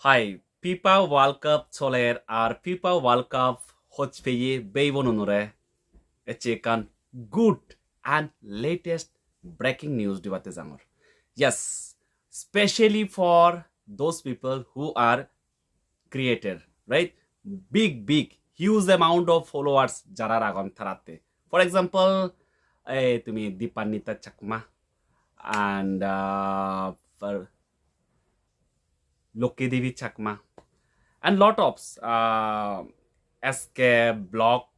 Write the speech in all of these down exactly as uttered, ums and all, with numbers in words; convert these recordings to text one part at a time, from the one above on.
Hi, FIFA World Cup soler ar FIFA World Cup hoj peye bhei bonunore ecche ekkan good and latest breaking news dibatte jangor. Yes, specially for those people who are creator, right? Big, big, huge amount of followers jarar agon taratte. For example, eh, tumi Dipanita Chakma and uh, for Lucky Devi Chakma and lot of uh, S K Block,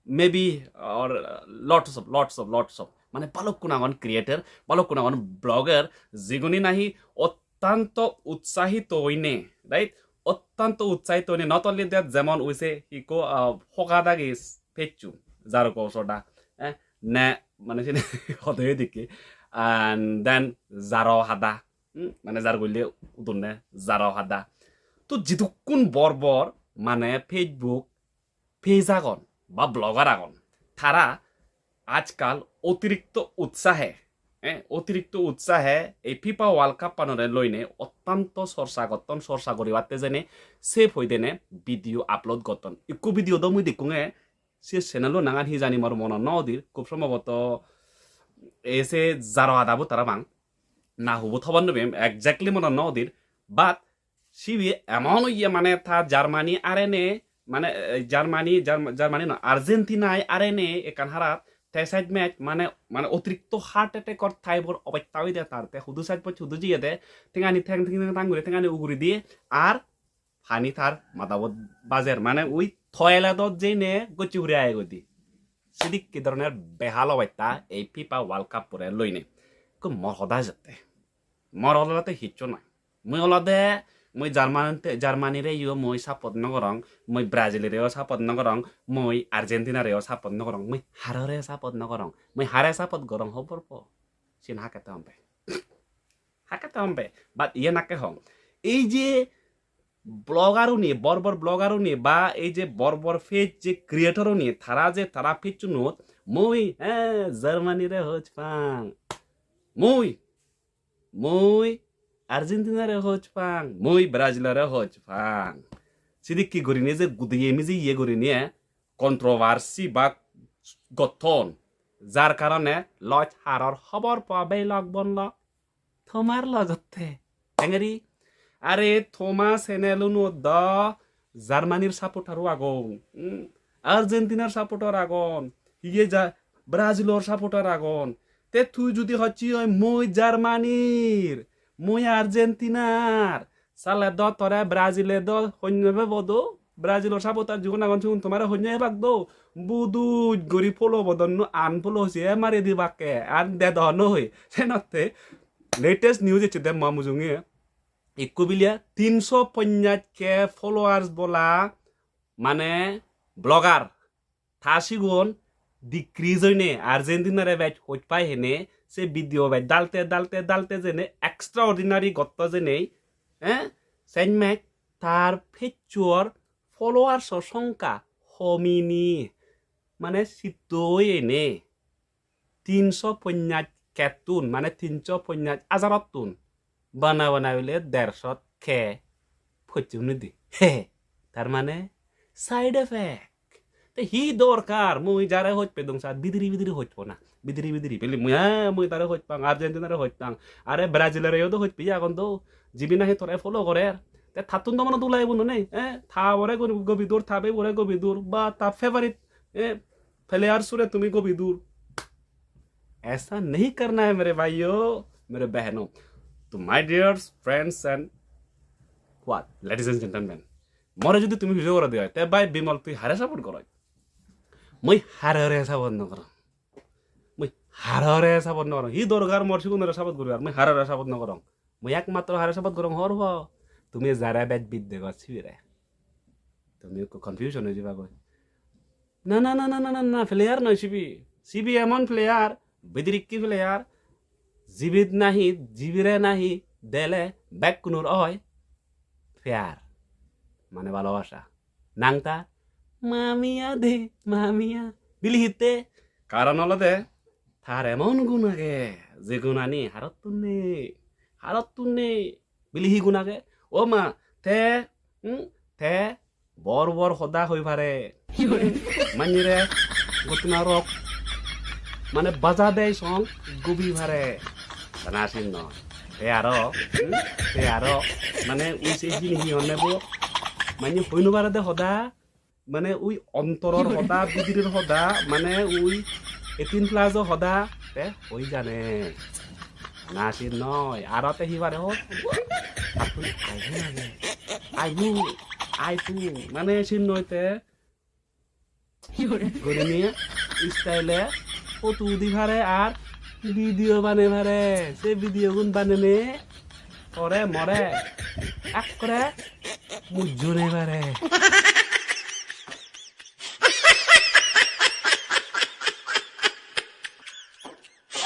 maybe, or uh, lots of, lots of, lots of, mane balukkun agon creator, balukkun agon blogger, jiguni nahi ottanto utsahito oine, right? Ottanto utsahito oine, not only that, jemon ui se ikko uh, hoga dagi page-chu, Jaruko Soda, eh, ne, mane sini hodo edikke, and then Jaro Hada, hmm? Mane jar golle udunne Jaro Hada. To jidukkun bor bor mane Facebook page agon ba blogger agon, tara ajkal otirikto utsahe, eh, otirikto utsahe ei FIFA World Cup anore loine ottanto sorsa gotton, sorsa guribatte jene se poidene video upload gotton. Ikko video do mui dekkunge, se channel-o nangan hi jani mor monot no udir, khub somboboto ei se Jaro Hada bo parapang, na hubo hobor no pem, exactly monot no udir, but sibe emon oye mane ta Germany arene, mane, eh, Germany, Germ-, Germany no, Argentina arene ekkan harat, te side match mane, mane otirikto heart attack or type or obosta oide tar, te hudu side bot hudu jiyede, tengani theng theng theng thang guri tengani uguri diye, ar pani tar madabot bajer, mane ui toilet ot jeinei gocche guri aye goi di. Sidikke doroner behal obosta ei FIFA World Cup pore loine. Ekku mor hoda ejette. Mor olode hissu noi. Mui olode, mui German-, Germany-reyo mui support no gorong, mui Brazil-reyo support no gorong, mui Argentina-reyo support no gorong, mui harore support no gorong, mui hare support gorong hobor po. Sin hakkette hombe. Hakkette hombe. But iye nakke hong. Ei je blogger-uni, bor bor blogger-uni ba ei je bor bor page je creator-uni, tara je tara page-unot, mui, eh, Germany-re hoj pang. Mui, mui Argentina-re hoj pang, mui Brazil-ore hoj pang. Sidikke gurinei je gudiye mijiye gurinei, eh, controversy ba gotton, jar karone loj haror hobor po bhei lok bon lok. Tomar lojotte. Tengeri, are toma channel-unot do Germany-r supporter-o agon, hmm, Argentina-r supporter agon, hiye ja Brazil-or supporter agon. Te tui judi hocchi oi mui Germany-r, mui Argentina-r, sale do tore Brazil-e do honno pebo do, Brazil-or supporter jigun agon sigun tomare honno hebak do, buduj guri follow bodon no unfollow siye mari dibakke, ar dedo noi. Senotte latest news ecche de mo mujunge, ikko bile tinso ponchas K followers bola mane blogger, ta sigun decrease oine Argentina-re bej hoj pai hene se video bej dalte dalte dalte jene extraordinary gotto jene, eh, sen mek tar page-or followers-o songkha homini, mane sitto oine tinso ponchas K-tun, mane tinso ponchas hajarottun bana bana bile derso K pocche unidi. He, tar mane side effect. Te hi dorkar? Mui jare hoj pedung sat, bidiri bidiri hoj po na. Bidiri bidiri bili mui, ha, mui tare hoj pang, Argentina-re hoj pang. Are Brazil-ore yo do hoj peye agon do. Jibe nahi tore follow gorer. Te tattun do mane dulai bo no nei, eh? Ta bore go-, gobi dur, ta be bore gobi dur, ba ta favorite, eh, player sure tumi gobi dur. ऐसा नहीं करना है मेरे भाइयों, मेरे बहनों। To my dear friends and what, ladies and gentlemen, more jodi tumi video gore diyo, te bhai Bimal tui hare support goroi? Mui harore support no gorong. Mui harore support no gorong. Hi dorkar mor sigunore support guribar? Mui harore support no gorong. Mui ekmatro hare support gorong hor ho. Tumi jare bej bid degor sibire. Tumi ekko confusion oi jiba goi. Na, na, na, player noi sibe. Sibe emon player, bidirikki player, jibit nahi, jibire nahi, dele, bekkunor oi, fair. Mane bhalobasa. Nang tar, Mamiya de, Mamiya. Bili hitte? Karon olode, tar emon gun age, je gunani harottun nei. Harottun nei. Bili hi gun age? O ma, Te, hmm, te bor bor hoda hoi pare. Manyire gottunarok mane baja dei song gobi pare. Bana sin noi. Te aro, hmm, te aro mane ui se hini hi honne bo, manye hoi no pare de hoda, mane ui ontoror hoda, bidirir hoda, mane ui eighteen plus o hoda te hoi jane. Na sin noi, aro te hi pare ho? Attun iPhone age. iPhone, iPhone, mane sin noi te. Gurinei style e photo udi pare ar video banei pare. Se video gun banene tore more ekkore mujjone pare.